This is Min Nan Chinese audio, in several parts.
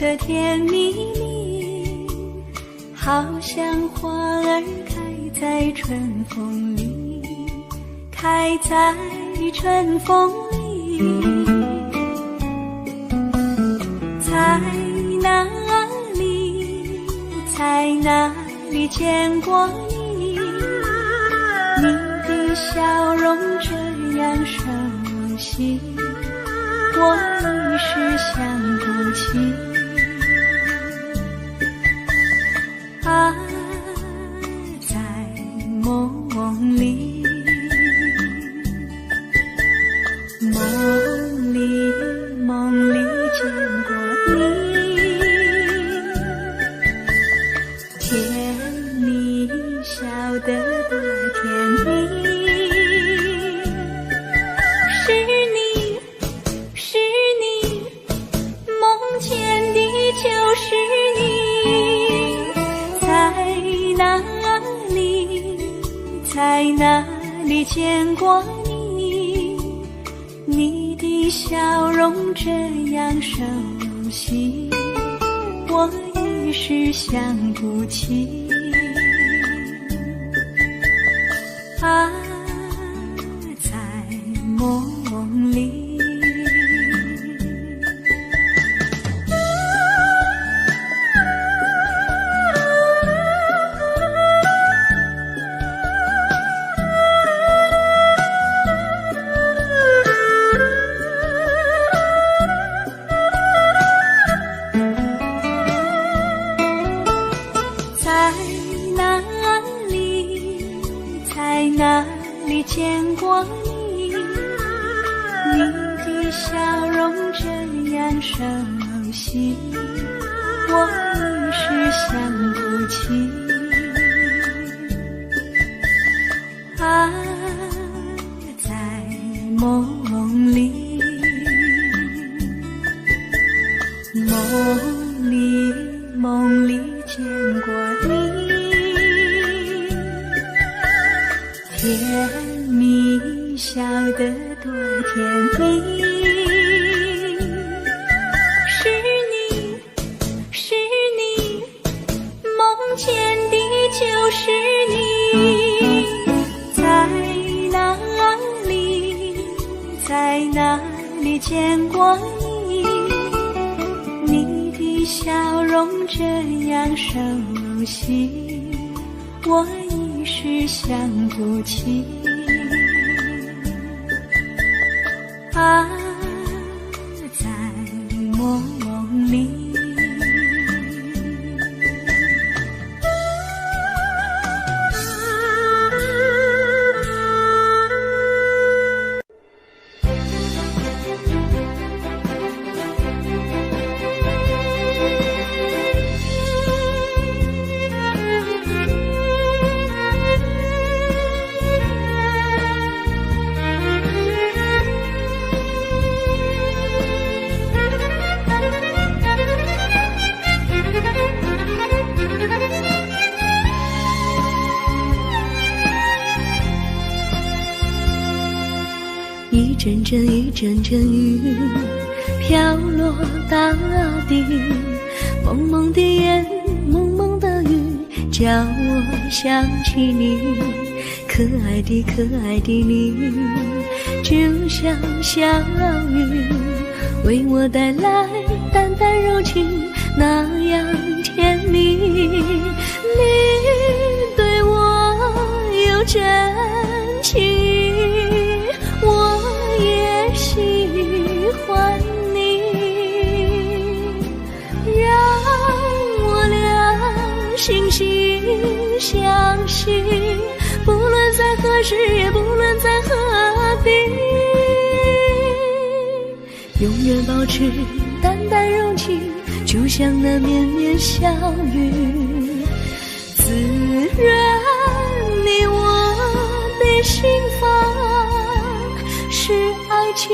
得甜蜜蜜，好像花兒開在春風裡，開在春風裡。在哪裡，在哪裡見過你？你的笑容這樣熟悉，我一時想不起。啊，在夢裡，夢裡夢裡見過你，甜蜜笑得多甜蜜，是你是你，夢見的就是你，在哪裡，在哪裡見過你？你的笑容這樣熟悉，我一時想不起。啊，在夢裡。在哪裡，在哪裡見過你？你的笑容這樣熟悉，我一時想不起。啊，在夢裡，夢裡夢裡見過你，甜蜜笑得多甜蜜，是你是你，夢見的就是你，在哪裡，在哪裡見過你？你的笑容這樣熟悉，我一時想不起。啊，在夢裡。一陣陣一陣陣雨飄落大地，蒙蒙的煙，蒙蒙的雨，叫我想起你，可愛的可愛的你，就像小雨，為我帶來淡淡柔情，那樣甜蜜。你對我有真情，我也喜歡你，讓我倆惺惺相惜，不論在何時，也不論在何地，永遠保持淡淡柔情，就像那綿綿小雨，滋潤你我的心房，使愛情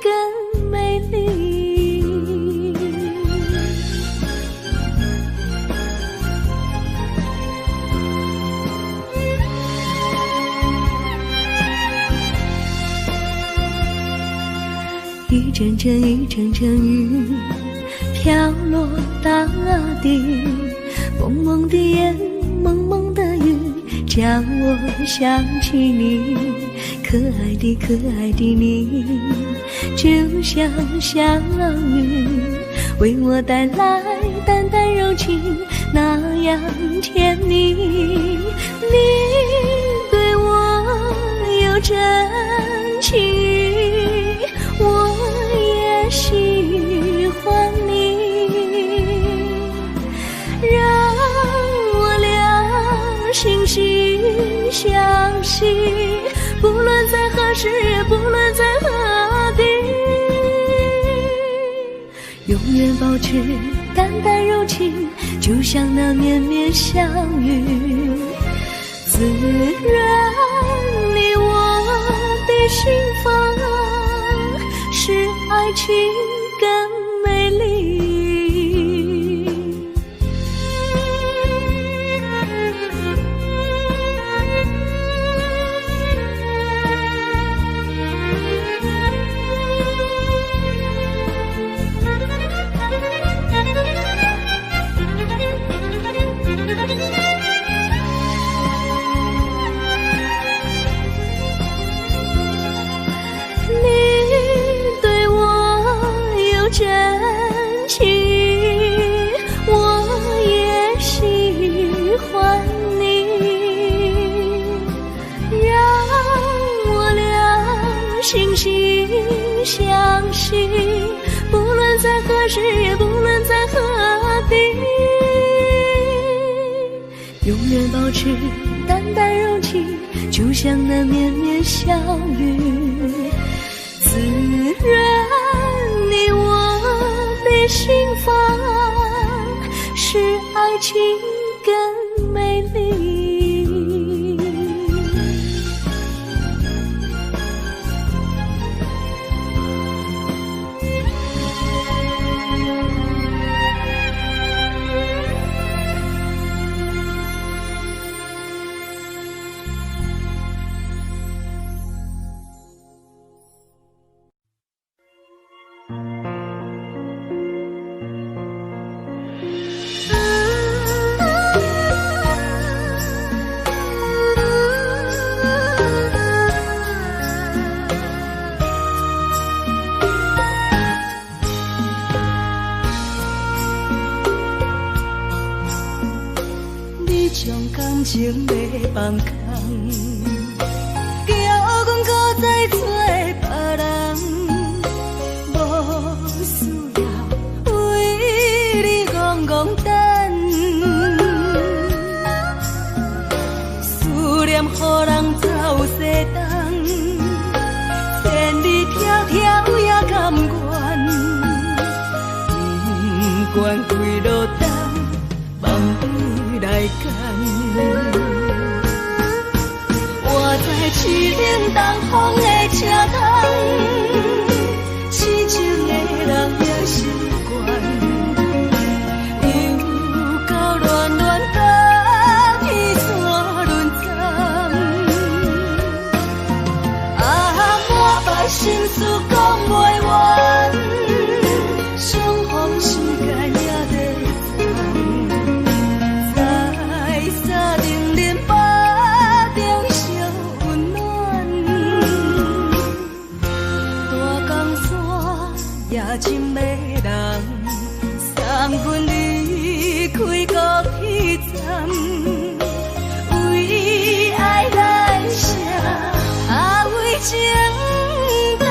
更美麗。一陣陣一陣陣雨飄飄落大地，濛濛的煙，濛濛的雨，叫我想起你，可愛的可愛的你，就像香雨，為我帶來淡淡柔情，那樣甜蜜。你對我有真情，我也喜歡你，讓我倆心心相惜，不論在何時，不論在何地，永遠保持淡淡柔情，就像那綿綿香雨，滋潤你我的心房，使愛情更美麗。你對我有真情，我也喜歡你，讓我倆心心相惜，不論在何時，也不論在何地，永遠保持淡淡柔情，就像那綿綿小雨，滋潤你我的心房，使愛情更美麗。情欲放空，叫阮搁再找别人，无需要为你戆戆等，思念予人走西东，千里迢迢也甘愿，不管几落冬，梦你来牵。我在凄冷东风的车窗，痴情的人也习惯，又到恋恋甲彼线轮转，啊，满腹心事讲袂完，相逢时间也短暂，在三重林腹中相温暖，大江山也真迷人，送阮离开高铁站，为爱来写，啊为情等。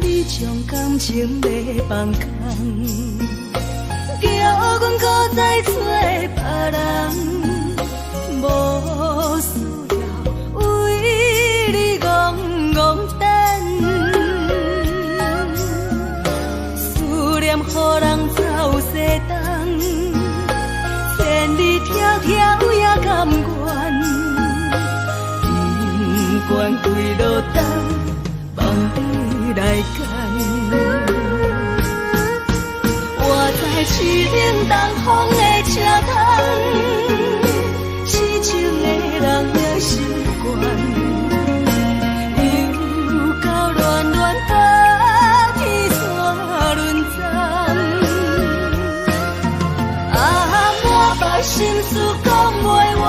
你将感情欲放空，叫阮搁再找别人，无需要为你戆單，望你來揀。我知凄冷東風的車窗，痴情的人也習慣。又到暖暖冬天煞輪轉，啊，满腹心事講袂完，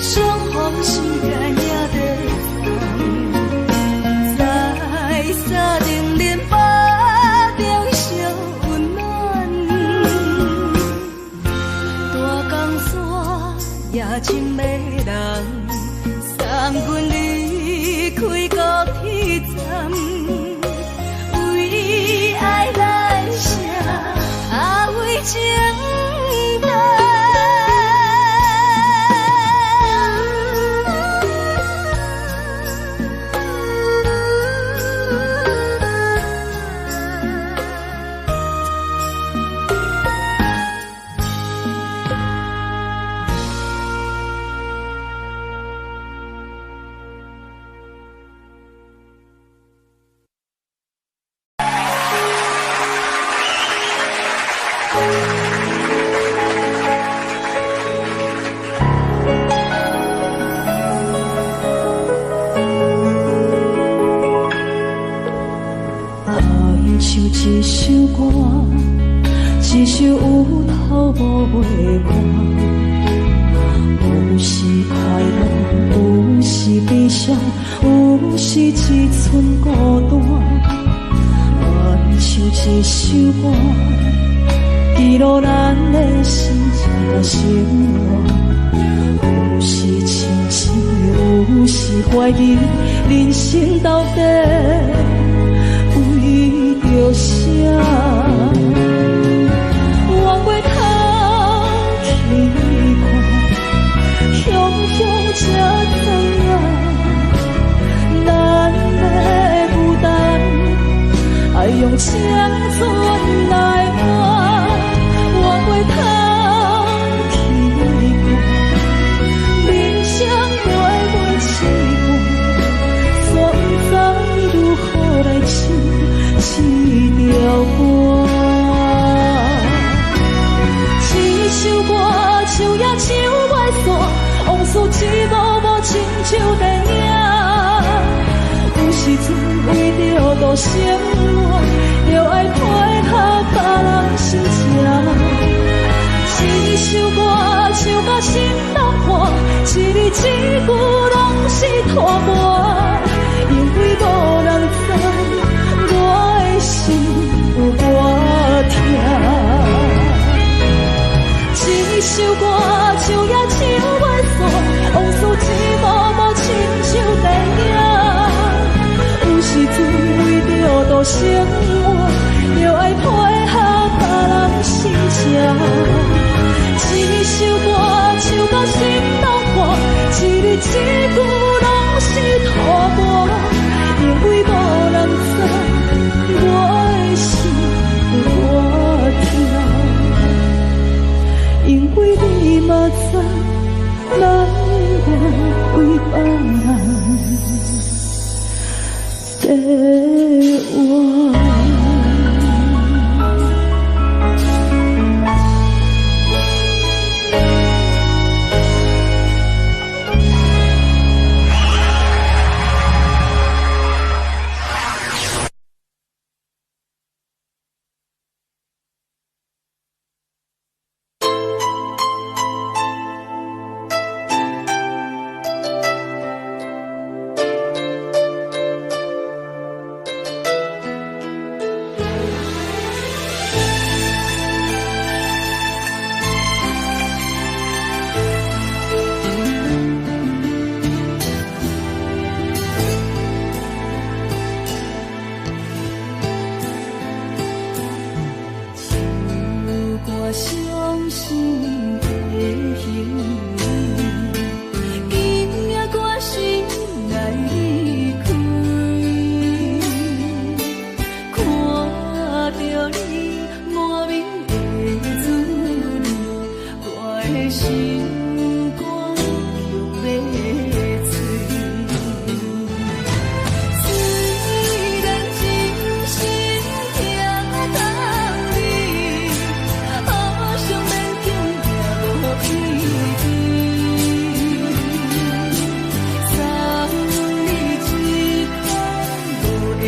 相逢時間也短暫，在三重恁腹中相溫暖。大江山也真迷人，送阮離開高鐵站，為愛來寫，啊為情等。爱像一首歌，一首有頭無尾歌，有時快樂，有時悲傷，有時一寸孤單。愛像一首歌，記錄咱的心情佮生活。有時深情，有時懷疑，人生到底為著啥？往回頭去看，雄雄才知影，咱的孤單，愛用青春來換。往回頭去看，人生短短一半，煞不知如何來唱這條歌。這首歌唱也唱袂煞，往事一幕幕親像電影。有時陣為著度生活，著愛配合別人心情。這首歌唱甲心攏破，一字一句攏是拖磨，因為無人知我的心有偌疼。這首歌唱也唱袂煞，往事一幕幕親像電影。有時陣為著度生活，著愛配合別人心情。這首歌唱甲心攏破，一字一句攏是拖磨，因為無人知我的心有偌疼。因為你嘛知，咱願為別人在活。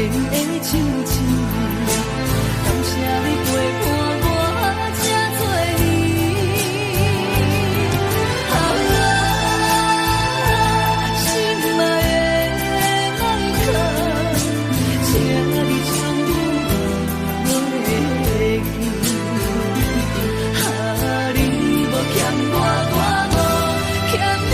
的手指。感謝你陪伴我這多年。啊，心愛的邁克，請你創阮袂記。啊，你無欠我，我無欠你。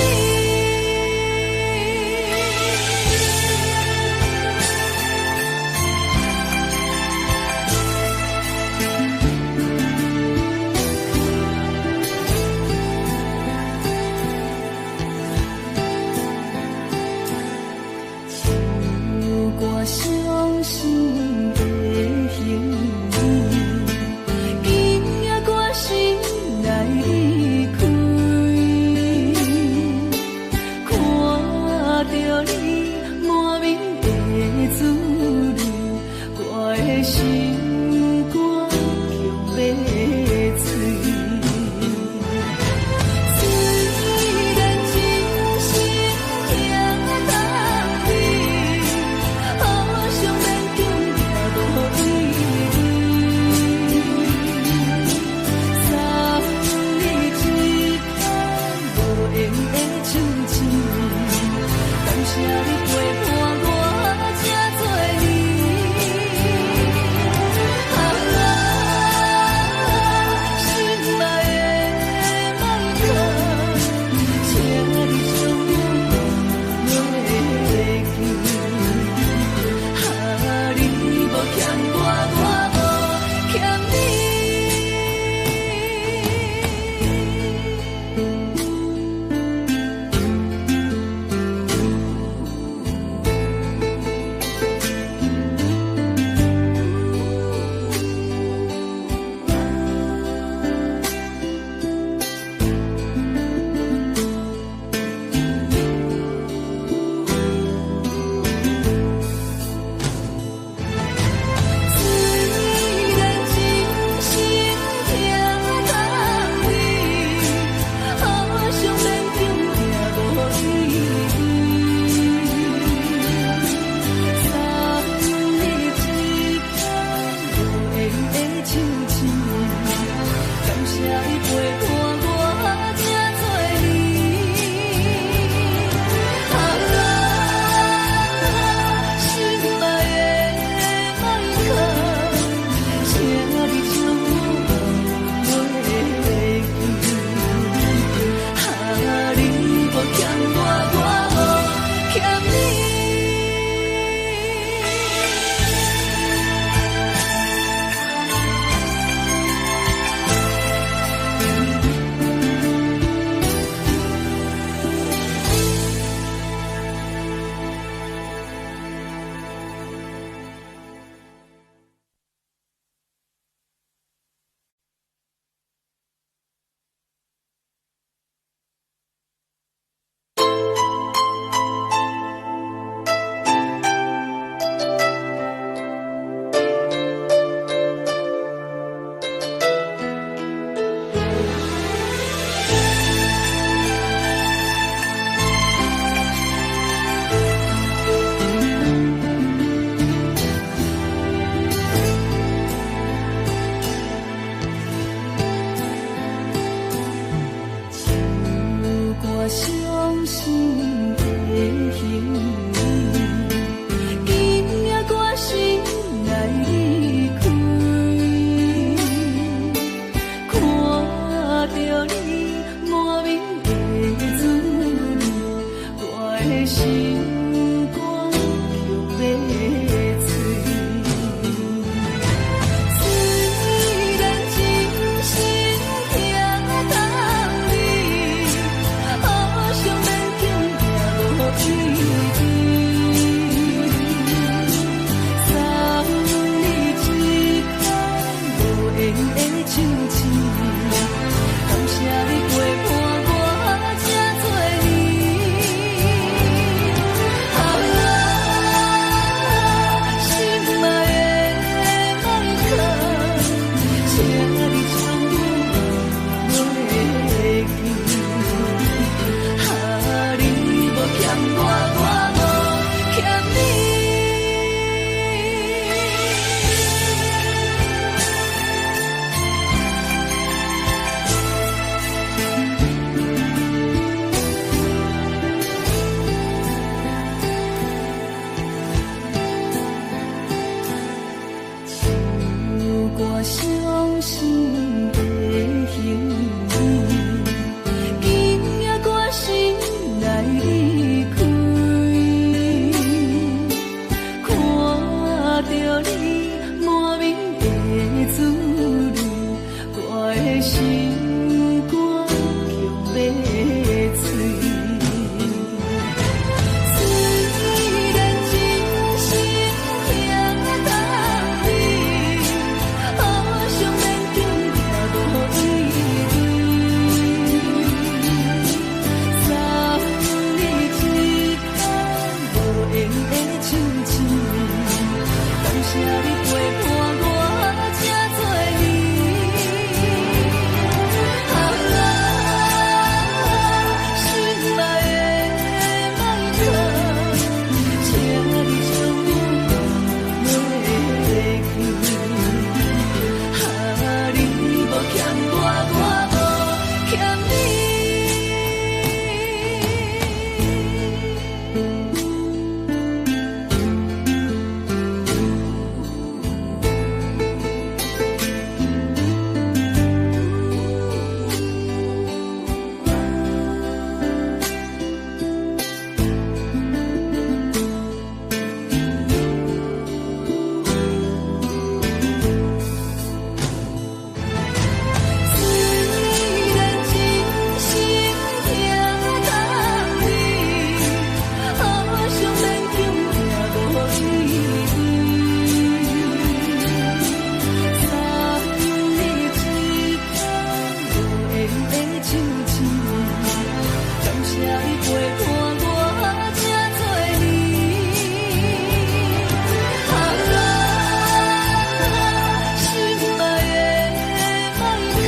傷心的行李，今夜決心來離開。看著你滿面的滋味，我的心肝強欲碎。雖然真心疼痛你，好想勉強也無意義。送你一銜無緣的手鉎，感謝你陪伴我這多年。啊，心愛的莫哭，請你將我放袂去。啊，你無欠我，我無欠你。雖然真心疼痛你，好想勉強也無意義。送你一銜無緣的手鉎，感謝你陪伴我這多年。啊，心愛的莫哭，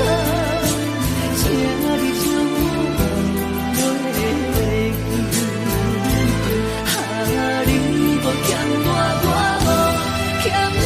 請你將我放袂去。啊，你無欠我，我無欠你。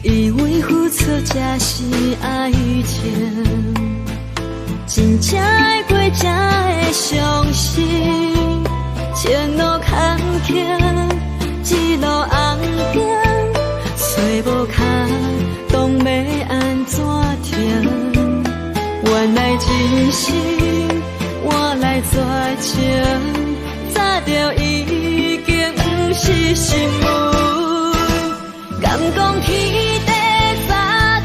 以為付出才是愛情，真正愛過才會相信。前路坎坷，一路紅燈，找無跤當欲按怎停？原來真心換來絕情，早就已經不是新聞。敢講天地早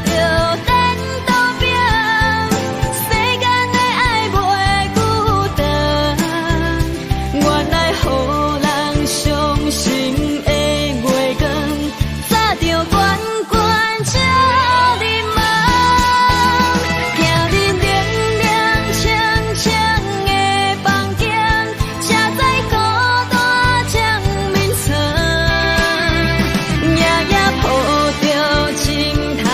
就顛倒變，世間的愛袂孤單。原來予人傷心的月光，早就懸懸這呢茫。行入冷冷清清的房間，才知孤單掌眠床。夜夜抱著枕頭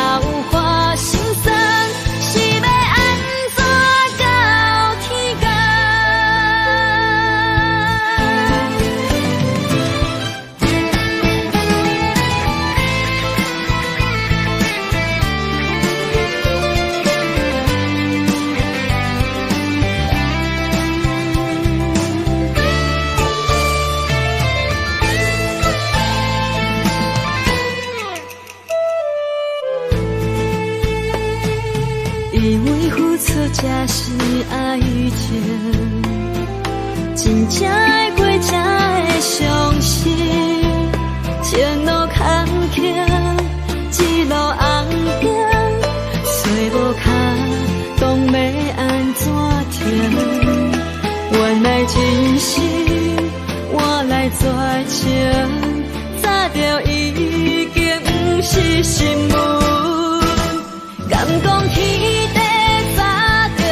看心酸，是欲按怎到天光？以為付出才是愛情，真正愛過才會相信。前路坎坷，一路紅燈，找無跤當欲按怎停？原來真心換來絕情，早早就已經毋是新聞。敢講天地早就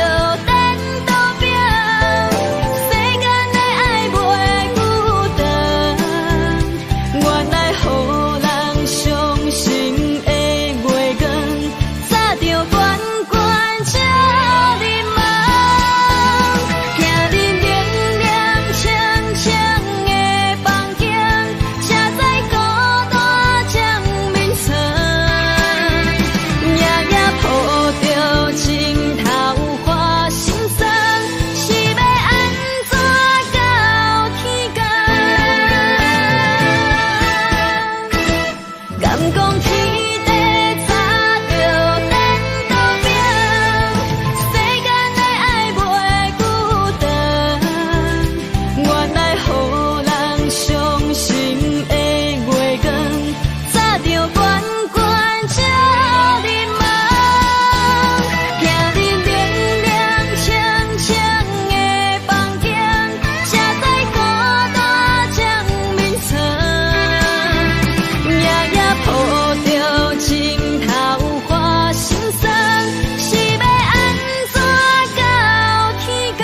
顛倒變，世間的愛袂久長。原來予人傷心的月光，早就懸懸照入夢。徛佇冷冷清清的房間，才知孤單占眠床。夜夜抱著枕頭花心酸，是欲按怎到天光？敢講天地早就顛倒變，世間的愛袂久長。原來予人傷心的月光，早就懸懸照入夢。徛佇冷冷清清的房間，才知孤單占眠床。夜夜抱著枕頭花心酸，是欲按怎到天光？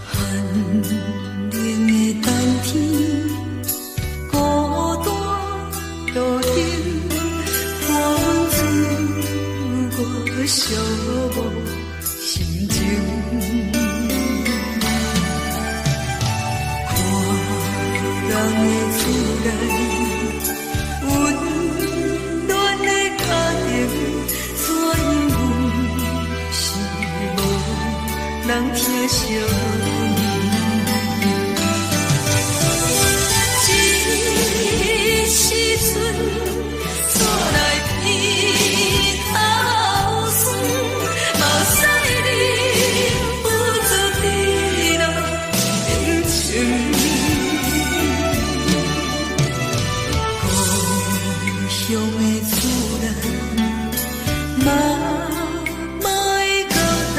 寒冷的冬天，孤單路燈，伴阮歲月寂寞心情。看人的厝內，溫暖的家庭，怎樣阮是無人疼惜阮。這時陣，煞來鼻頭酸，目屎忍不住滴落面前。故鄉的厝內，媽媽的交代，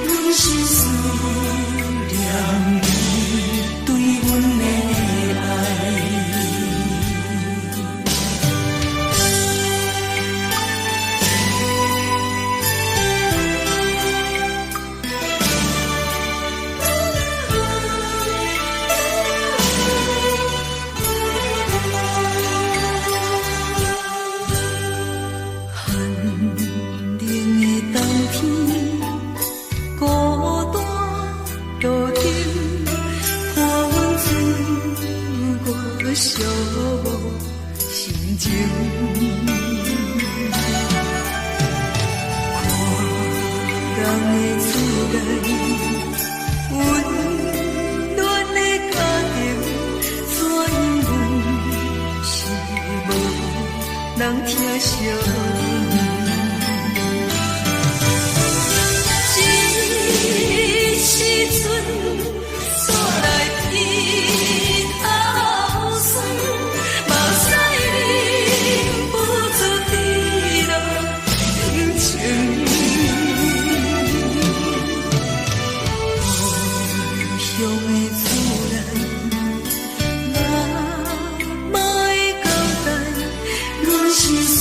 阮是思念伊對阮的愛。寒冷的冬天，孤單路燈，伴阮歲月寂寞心情。看人的厝內，溫暖的家庭，怎樣阮是無人疼惜阮。這時陣，煞來鼻頭酸，目屎忍不住滴落面前。故鄉的厝內，媽媽的交代，阮是思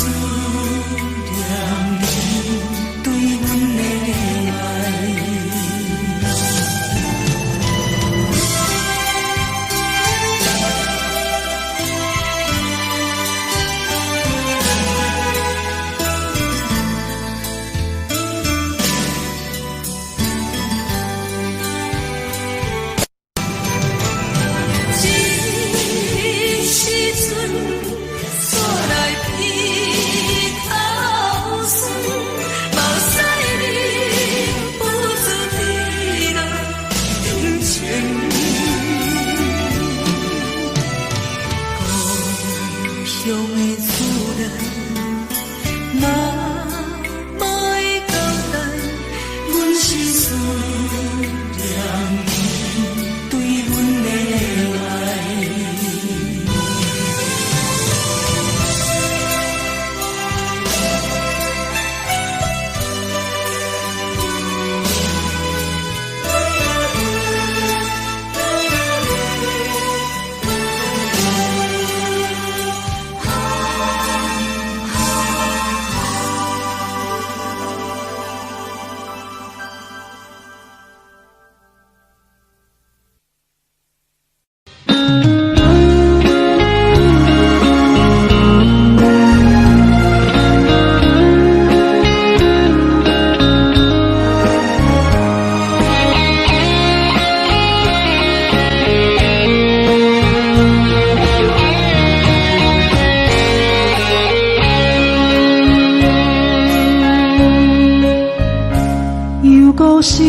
就是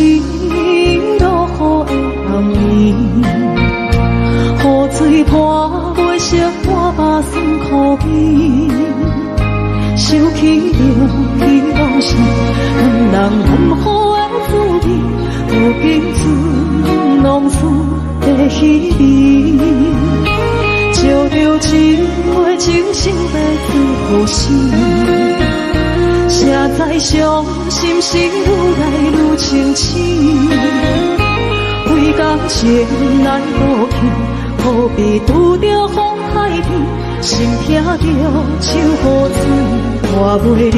落雨的暗暝，雨水泼袂熄我目酸苦味。想起著彼往事，两人含糊的滋味，如今剩浓厝的稀味。照著一杯酒，想欲醉予死。谁知伤心事愈来愈清醒，为感情来赌气，好比拄著风海天，心疼著像雨水泼袂离。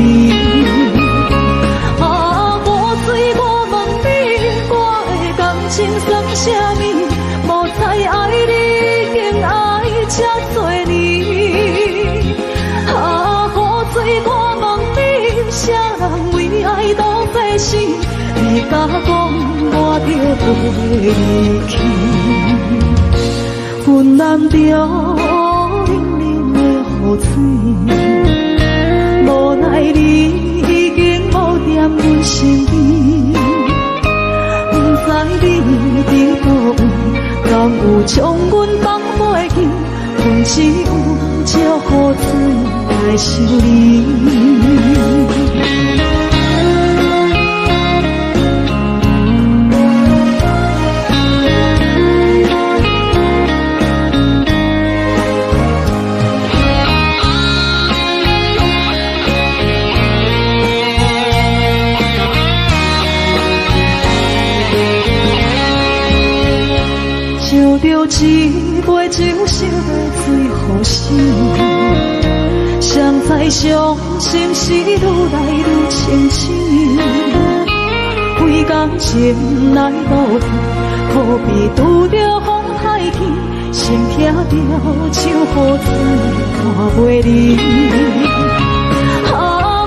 啊，雨水，我问你，我的感情算啥物？无彩爱你，已经爱这多年。啊，雨水，我问你，啥人为爱赌誓死？你敢讲我著飞去？阮难着冷冷的雨水，无奈你已经无踮阮身边，不知你伫佗位，敢有将阮放袂记？阮只有借雨水来想你。想著一杯酒，想欲醉予死。谁知伤心事愈来愈清醒，为感情来赌气，好比拄著风海天，心疼著像雨水泼袂离。啊，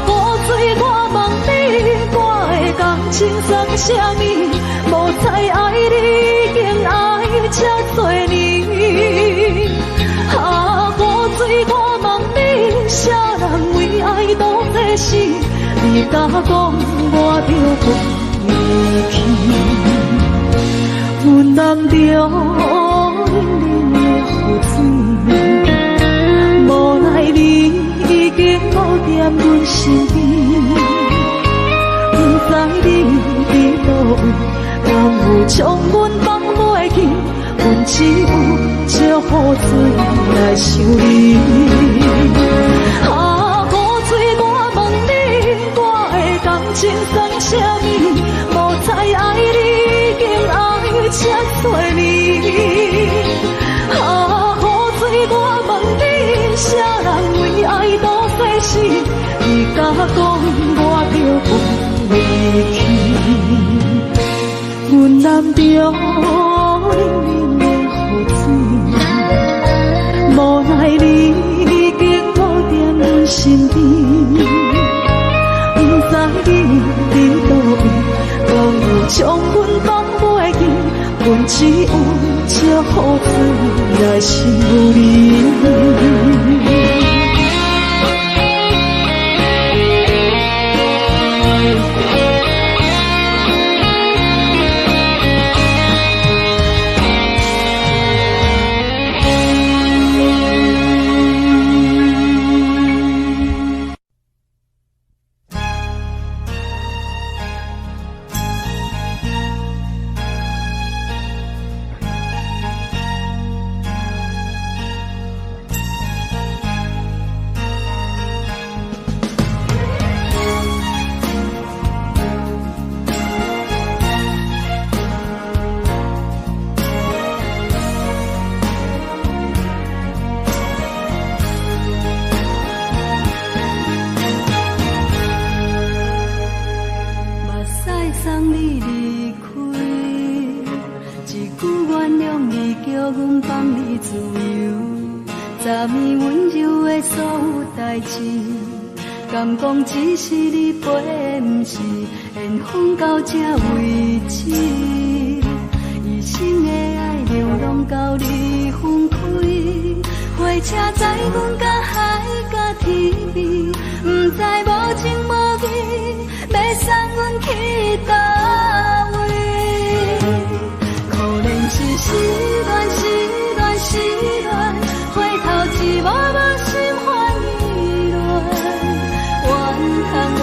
雨水，我问你，我的感情算啥物？无彩爱你，已经爱这多年。啊，雨水，我问你，啥人为爱赌誓死？你敢讲我著飞去？阮难着冷冷的雨水，无奈你已经无踮阮身边，不知你伫佗位，敢有将阮放袂记？阮只有借雨水来想你。啊，雨水，我问你，我的感情算啥物？无彩爱你，已经爱这多年。啊，雨水，我问你，啥人为爱赌誓死？你敢讲我著飞去？阮难着冷冷的雨水，无奈你已经无踮阮身边，不知你伫佗位，敢有将阮放袂记？阮只有借雨水来想你。敢讲只是你飞，毋是缘分到这为止。一生的爱流浪到你分开，火车载阮到海角天边，毋知无情无义，欲送阮去佗位。失戀，回頭一幕幕心煩意亂。怨嘆怨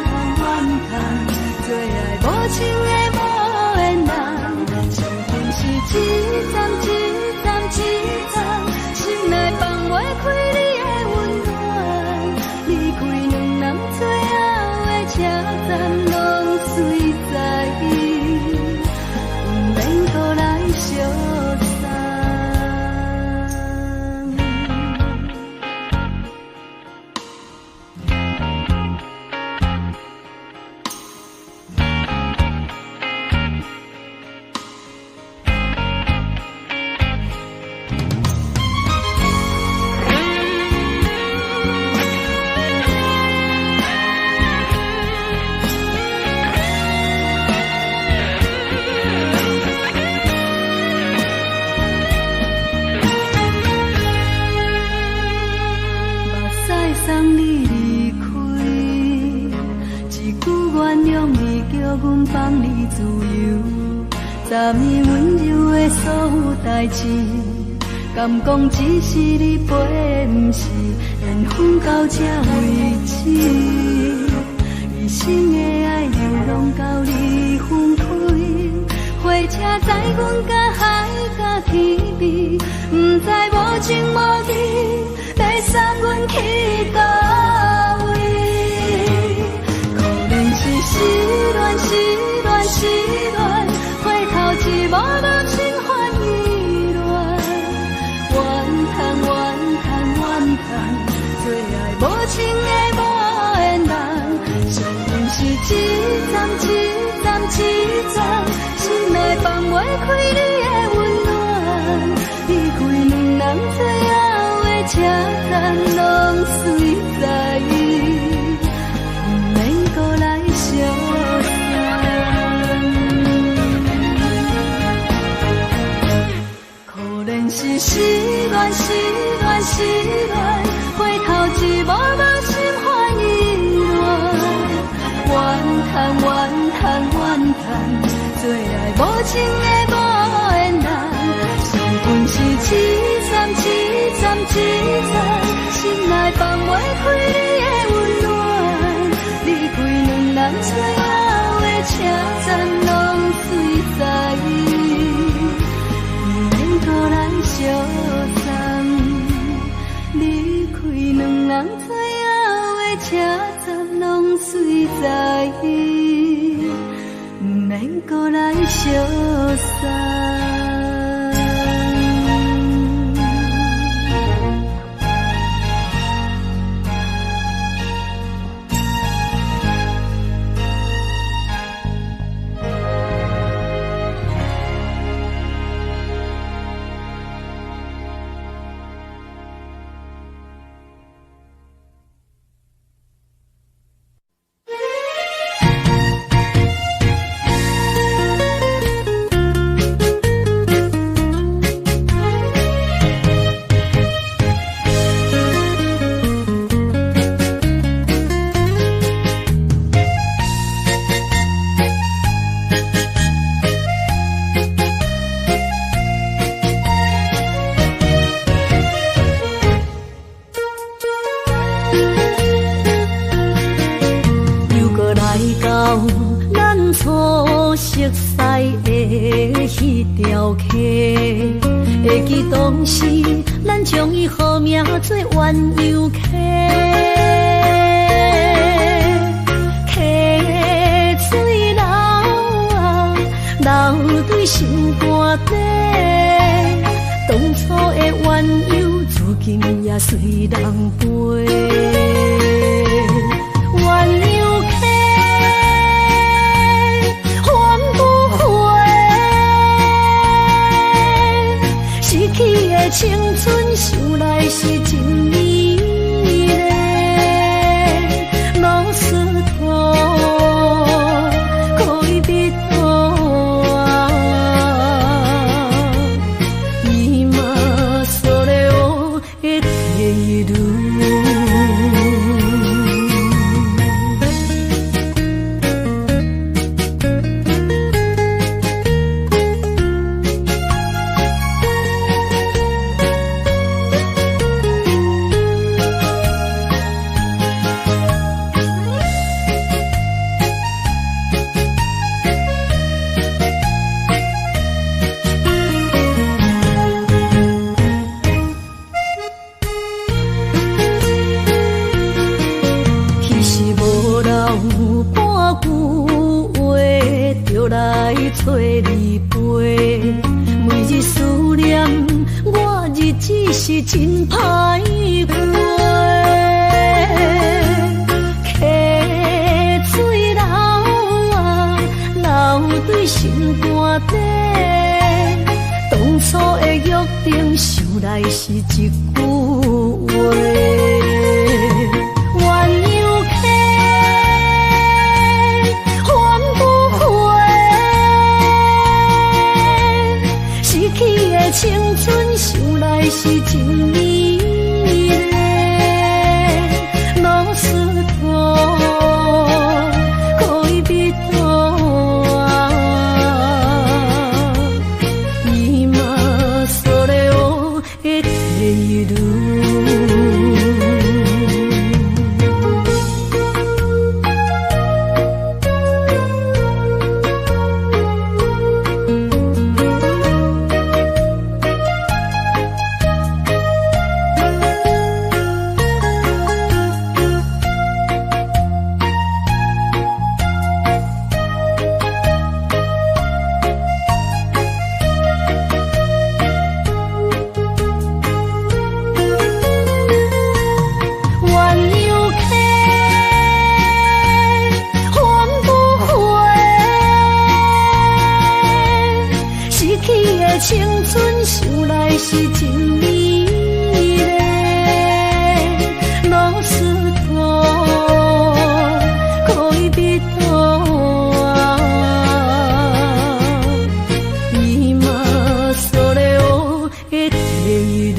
嘆怨嘆，做愛無情的無緣人，傷心是一站一站一站，心內放袂開你的溫暖。離開兩人最後的車站，攏隨在，毋免閣來相送。目屎送你離開，一句原諒你，叫阮放你自由。昨暝溫柔的所有代誌，敢講只是你陪的，毋是緣分到這為止。一生的愛流浪到你分開，火車載阮甲海甲天邊，毋知無情無義，欲送阮去佗位？可憐是失戀，失戀，失戀，回頭一幕幕心煩意亂。怨嘆怨嘆怨嘆，做愛無情的無緣人，傷心是一站一站一站，心內放袂開你的溫暖。離開兩人最後的車站，攏隨在，毋免閣來相送。可憐是失戀，失戀，失戀，回頭一幕幕心煩意亂。怨嘆怨嘆怨嘆，做愛無情的無緣人，傷痕是一站一站一站，心內放袂開你的溫暖。離開兩人最後的車站，攏隨在，毋免閣來相送。離開兩人最後的車站，攏隨在，毋免閣來相送。又閣來到咱初熟似的彼條溪，會記當時咱將伊號名做鴛鴦溪，溪水流啊流對心肝底，當初的鴛鴦如今也隨人飛。鴛鴦溪還不回，失去的青春想來是真美麗。老石頭恋人啊，今それを得ている。句話就來揣你陪。每日思念，我日子是真歹過。溪水流啊，流對心肝底。當初的約定，想來是一句話。鸳鸯溪，還不回，失去的青春，想來是真美麗。ロスト戀人啊，今それを得ている。鸳鸯溪，還不回，失去的青春，想來是真美麗。ロスト戀人啊，今それを得ている。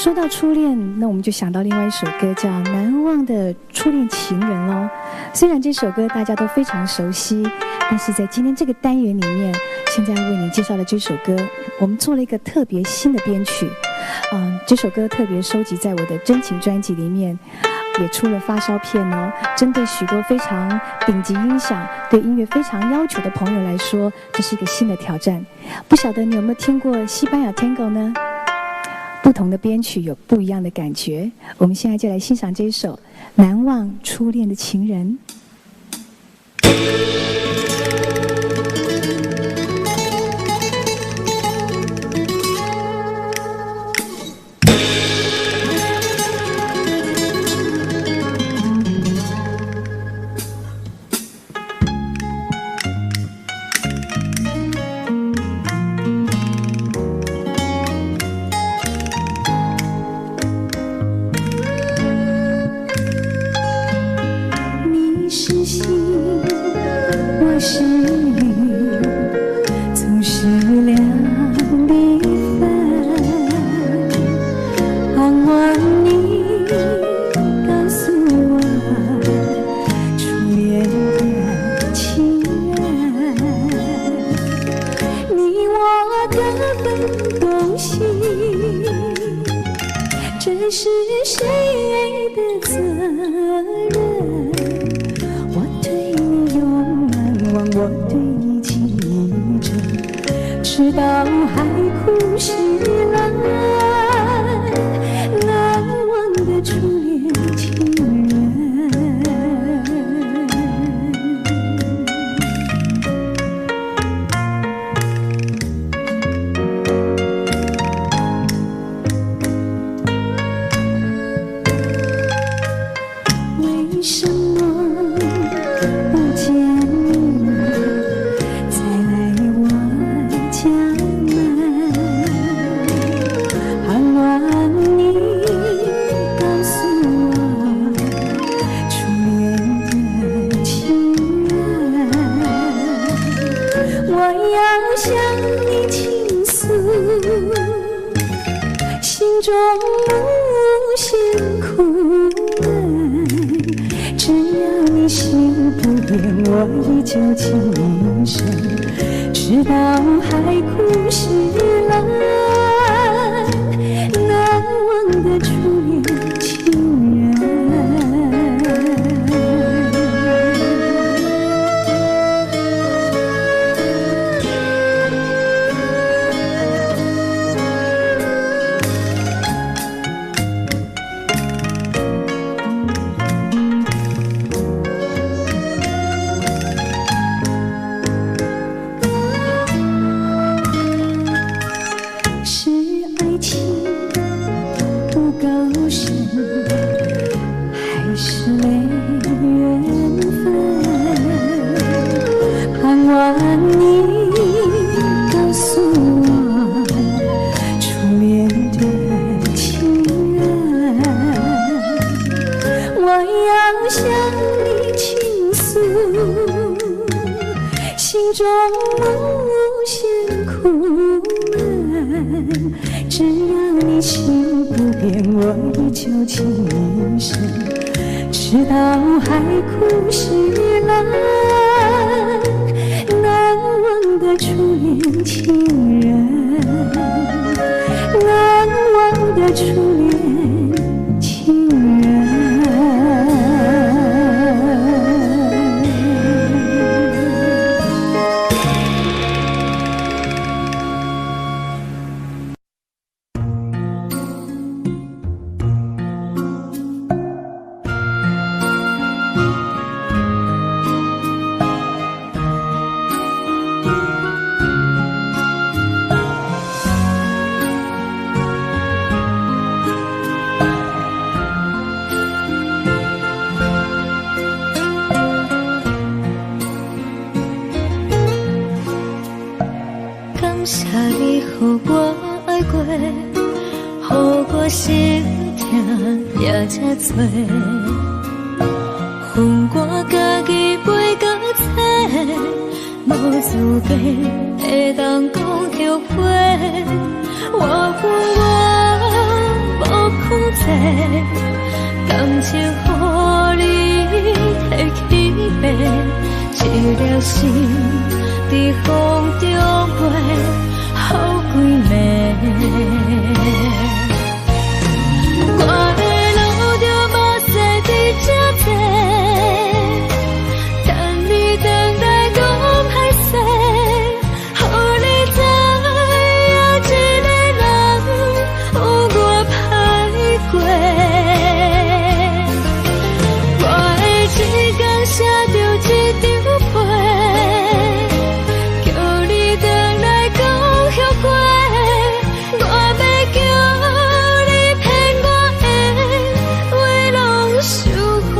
說到初戀，那我們就想到另外一首歌叫《難忘的初戀情人》咯。雖然這首歌大家都非常熟悉，但是在今天這個單元裡面，現在為你介紹的這首歌，我們做了一個特別新的編曲。這首歌特別收集在我的真情專輯裡面，也出了發燒片哦。針對許多非常頂級音響、對音樂非常要求的朋友來說，這是一個新的挑戰。不曉得你有沒有聽過西班牙 Tango 呢？不同的編曲有不一樣的感覺。我們現在就來欣賞這一首《難忘初戀的情人》。你是星，我是雨，總是兩地分。盼望你告訴我，初戀的情人，你我各奔東西，這是誰的責任？我對你永難忘，我對你情意深，直到海枯石爛，難忘的初戀情人。為什麼不見你再來我家門？盼望你告訴我，初戀的情人，我要向你傾訴，心中無限苦悶。只要你心不變，我依舊情深，直到海枯石爛，難忘的初戀情人。是愛情不夠深，還是沒緣分？盼望你告訴我，初戀的情人，我要向你傾訴，心中無限苦悶。只要你心不變，我依舊情深，直到海枯石爛，難忘的初戀情人，難忘的初戀情人。感謝你予我愛過，予我心疼也這多，予我家己背到底，無資格會當講後悔。我不我無無控制，感情予你提去爬，一粒心佇風中飛，予幾暝。我會流著目屎佇這坐，等你轉來講歹勢，予你知影一个人有偌歹過。我會一工寫著一張批，叫你轉來講後悔。我欲叫你騙我的話攏收回。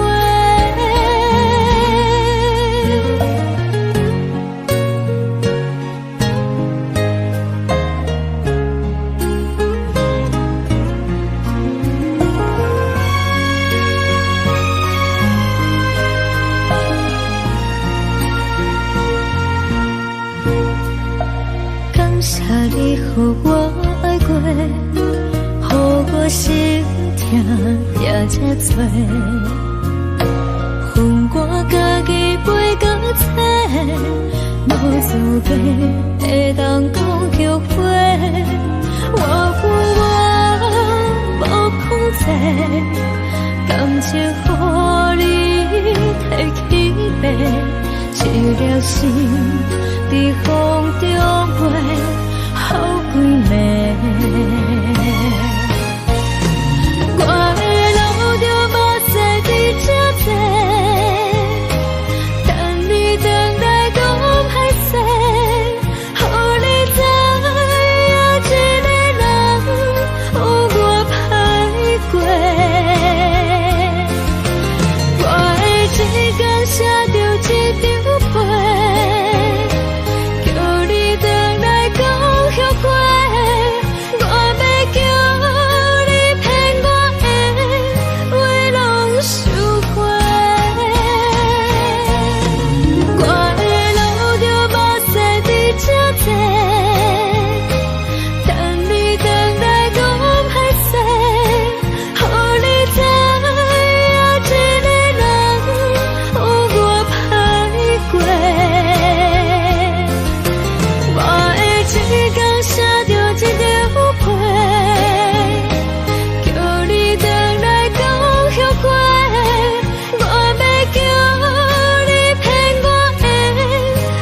感謝你予我愛過，予我心痛也這多。予我家己背到底，無資格會當講後悔。我有我無控制，感情予你提去爬，一粒心佇風中飛，予幾暝。我會流著目屎佇這坐，等你轉來講歹勢，予你知影一個人有偌歹過。我會一工寫著一張批，叫你轉來講後悔。我欲叫你騙我的話攏收回。我會流著目屎佇這坐，等你轉來講歹勢，予你知影一個人有偌歹過。我會一工寫著一張批，叫你轉來講後悔。我欲叫你騙我的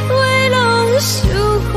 話攏收回。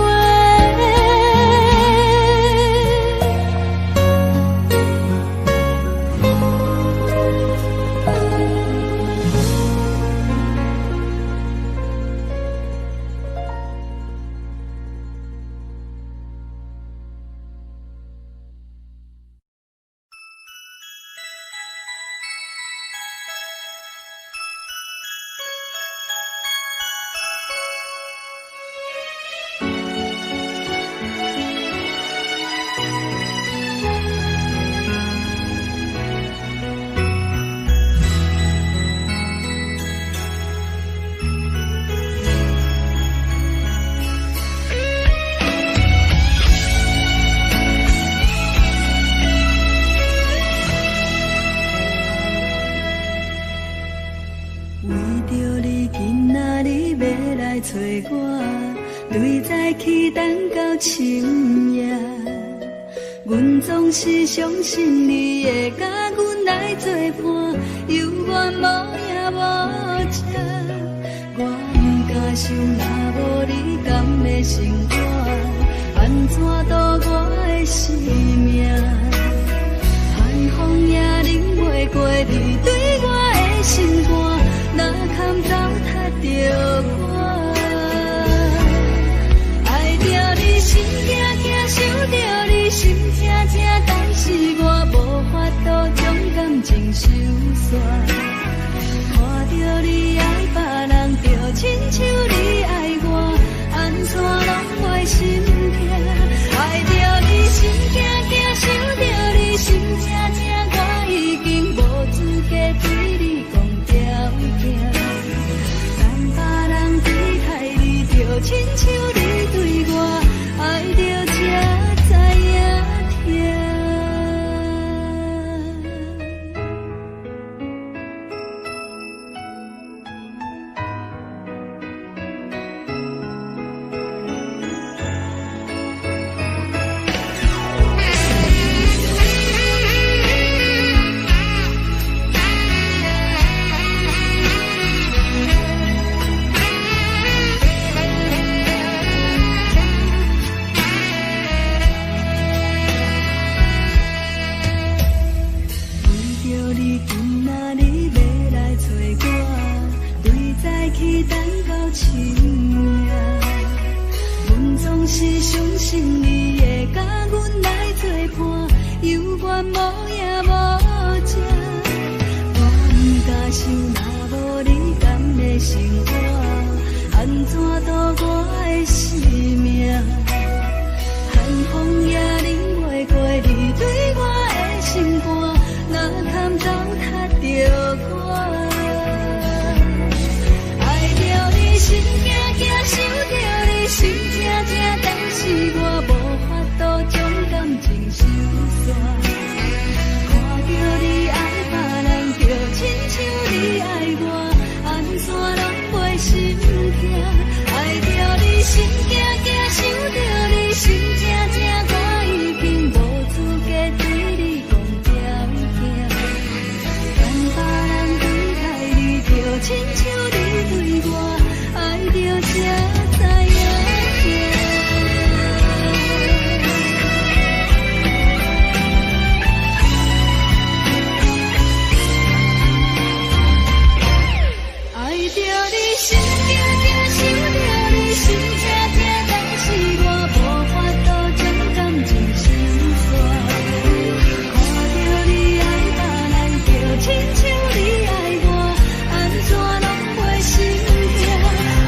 為著你今仔日欲來揣我，對早起等到深夜。阮總是相信你會佮阮來作伴，猶原無影無跡。我毋敢想，若無你敢會生活，按怎度我的生命？寒風也忍袂過你對我的心肝，哪堪糟蹋著我？愛著你心驚驚，想著你心痛痛，但是我無法度將感情收煞。看著你愛別人，就親像你愛我，按怎攏袂心痛？愛著你心驚驚，想著你心痛痛，我已經無資格對你講條件。你等到深夜。阮總是相信你會佮阮來做伴，猶原無影無跡。我毋敢想，若無你敢會生活，按怎度我的生命？寒風也忍袂過你對我的心肝，若堪糟蹋著我。愛著你心驚驚，想著你心痛痛，但是我無法度將感情收煞。看著你愛別人，就親像你愛我，按怎攏袂心疼。愛著你心驚驚，想著你心痛痛，我已經無資格對你講條件。當別人對待你，就親像你對我，愛著才知影疼。愛著你心驚驚，想著你心痛痛，但是我無法度將感情收煞。看著你愛別人，就親像你愛我，按怎攏袂心疼。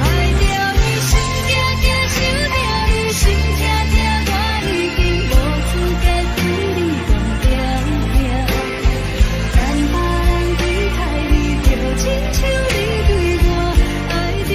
愛著你心驚驚，想著你心痛痛，我已經無資格對你講條件。當別人對待你，就親像你對我，愛著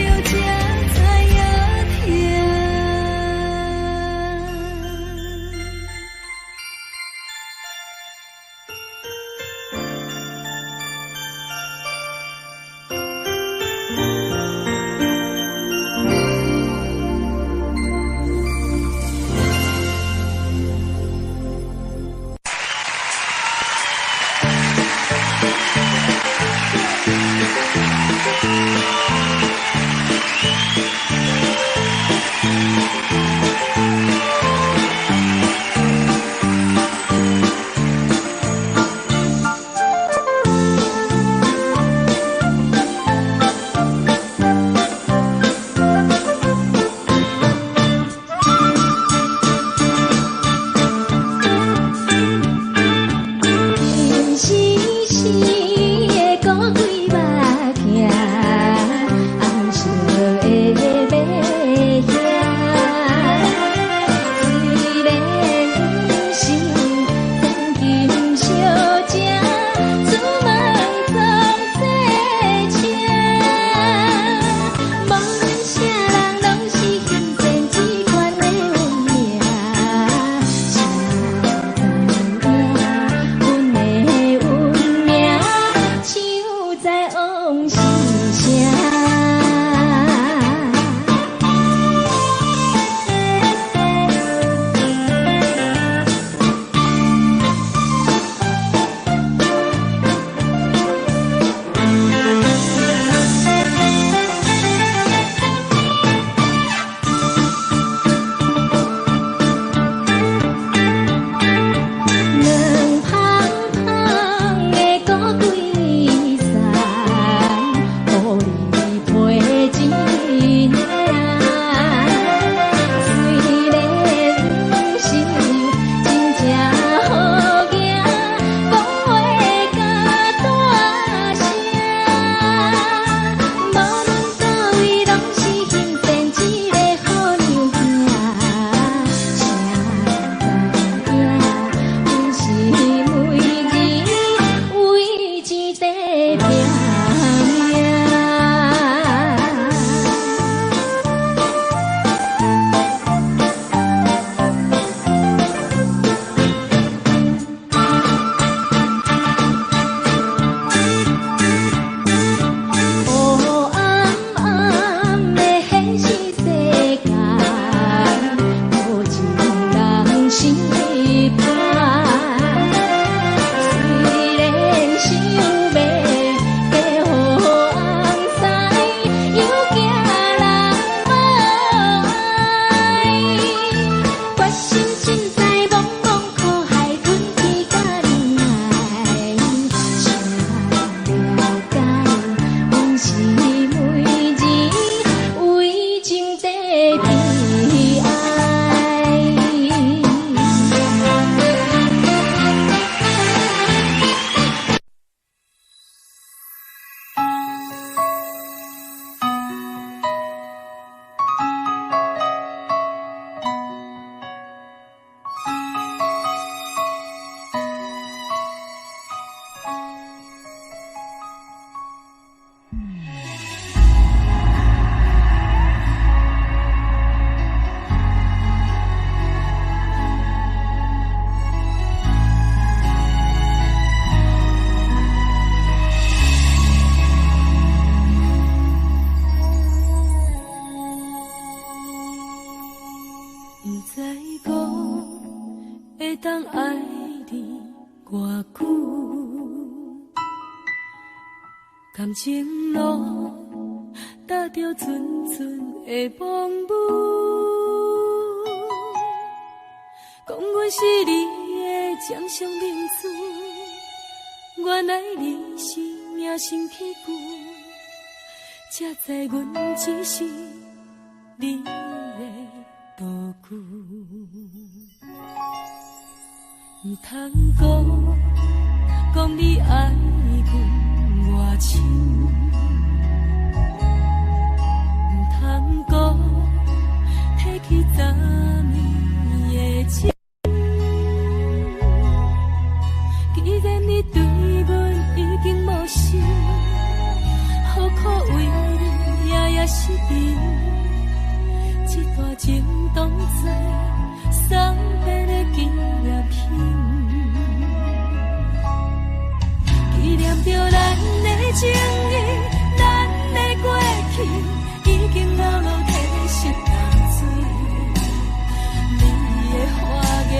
當愛你偌久？感情路踏著陣陣的風雨，講阮是你的掌上明珠，原來你是命生鐵牛，才知阮只是你的道具。毋通閣講你愛阮偌深，毋通閣提起昨暝的情。既然你對阮已經無心，何苦為你夜夜失眠？這段情當作送別的紀念品，紀念著咱的情誼，咱的過去，已經流落褪色淡水。你的花言，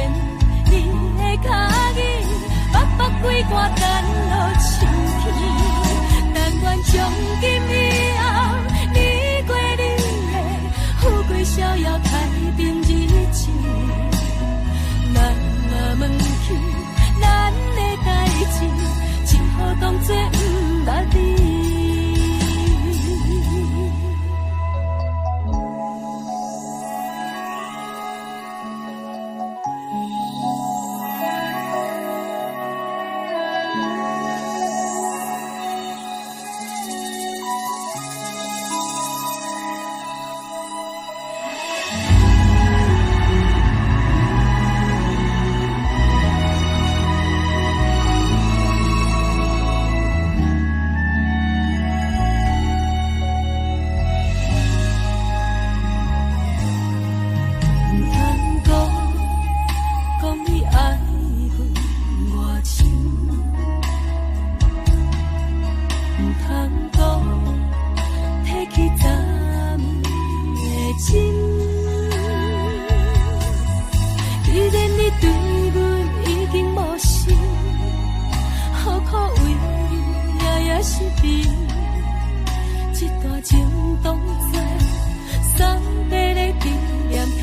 你的跤語，目目規寒等落深去。但願從今以後，你過你的，富貴逍遙太平日子。咱若問起咱的代誌，只好當作毋捌你。毋通閣講你愛阮偌深，毋通閣提起昨暝的情。既然你對阮已經無心，何苦為你夜夜失眠？這段情當作送別的紀念品，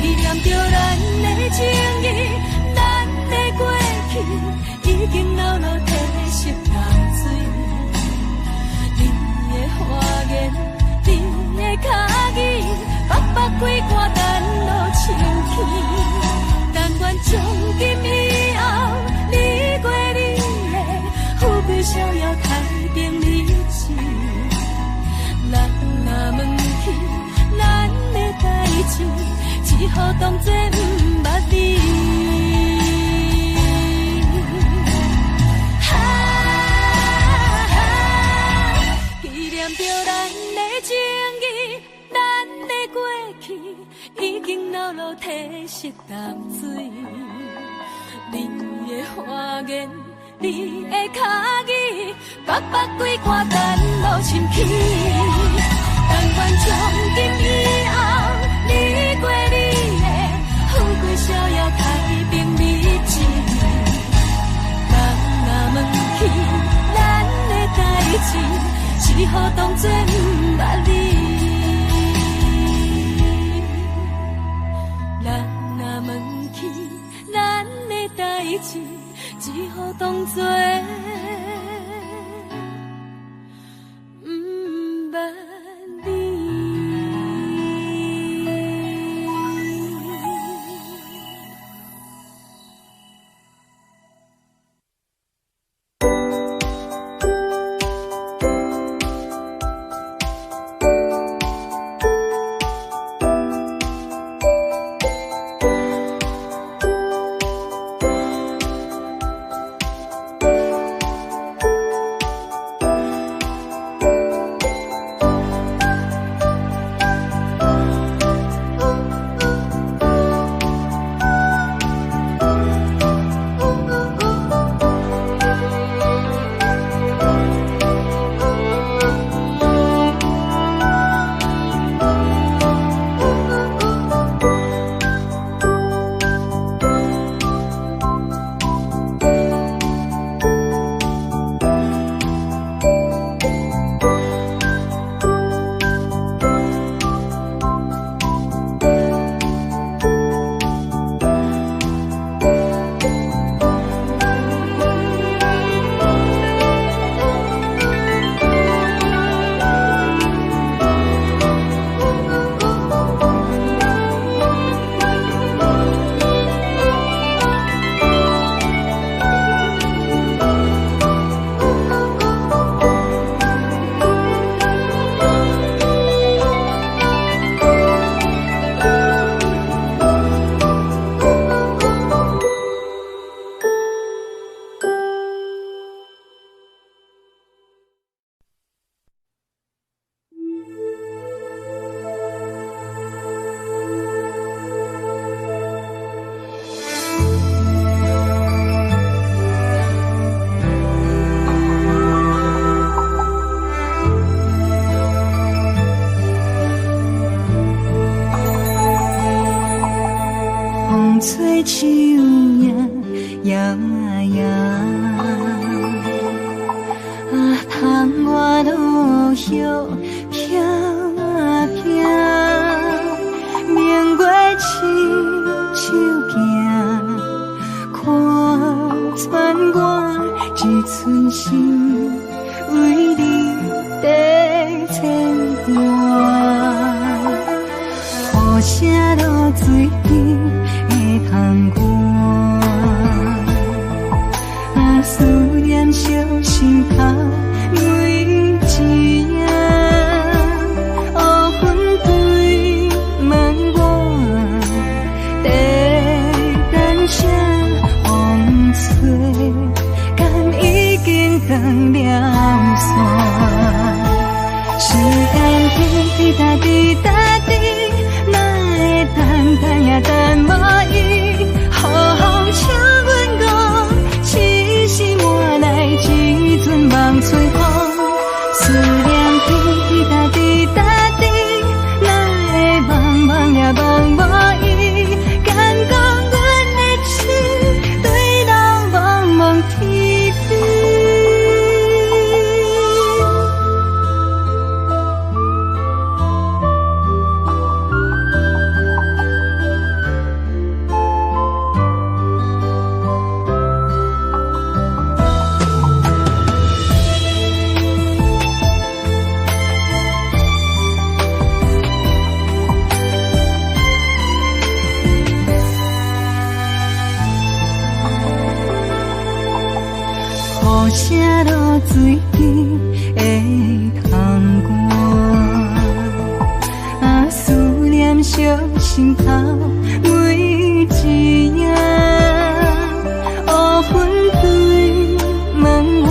紀念著咱的情誼，咱的過去，已經流落褪色淡水。你的花言，你的跤語，目目規寒等落深去。但願從今以後，你過你的，富貴逍遙太平日子。咱若問起咱的代誌，只好當作毋捌你。哈，紀念著咱的情誼，咱的過去，已經流落褪色淡水。你的花言，你的跤語，目目規寒等落深去。但願從今以後，你過你的，富貴逍遙太平日子。人若問起咱的代誌，只好當作毋捌你。人若問起咱的代誌，只好當作毋捌你。手影搖啊搖，啊，窗外落雨飄啊飄，明月親手行，看穿我一寸心，為你在牽掛。雨聲落水边的窗外，啊，思念烧心头每一影，乌云堆满我，在等啥风吹，敢已经断了线？时间滴滴答滴答滴，哪会等等也等无伊？雨请阮讲，痴心换来一阵望春风。思念滴滴答滴答滴，哪会茫茫也茫无伊？敢讲阮的痴对人茫茫天边。雨声落水边的窗外，啊，思念烧心头每一影，乌云堆满我，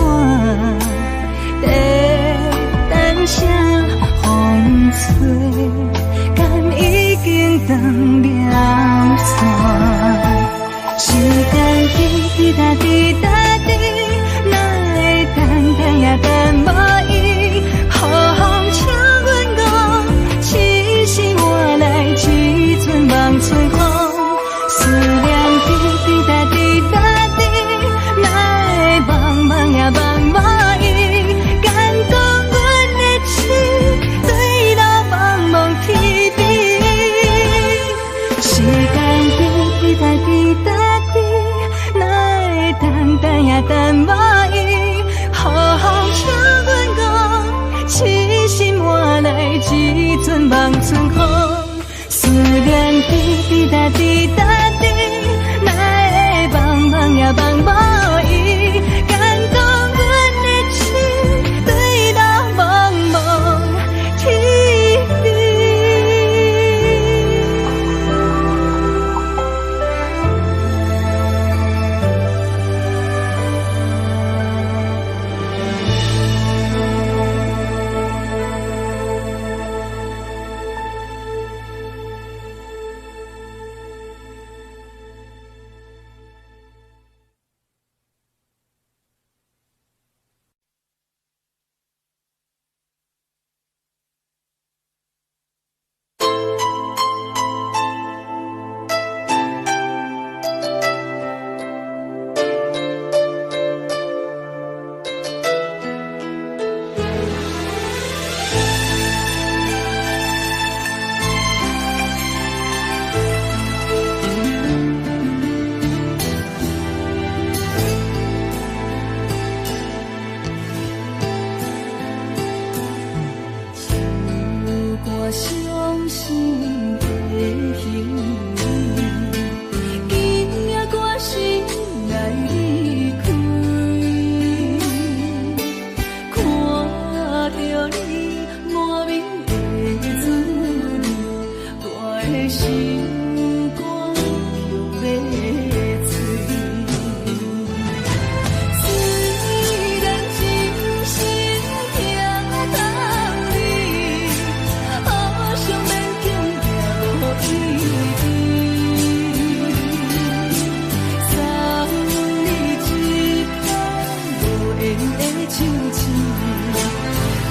在等啥风吹，敢已经断了线？时间滴滴答滴答滴，哪会等等也等无伊？雨请阮讲，痴心换来一阵望春风。思念滴滴答滴答滴，哪会茫茫也茫无伊？敢讲阮的痴对人茫茫天边。时间滴滴答滴答滴，哪会等等也等无伊？雨请阮讲，痴心换来一阵望春风。思念滴滴答滴答滴，哪会茫茫也茫无伊？敢讲阮的痴对人茫茫天边。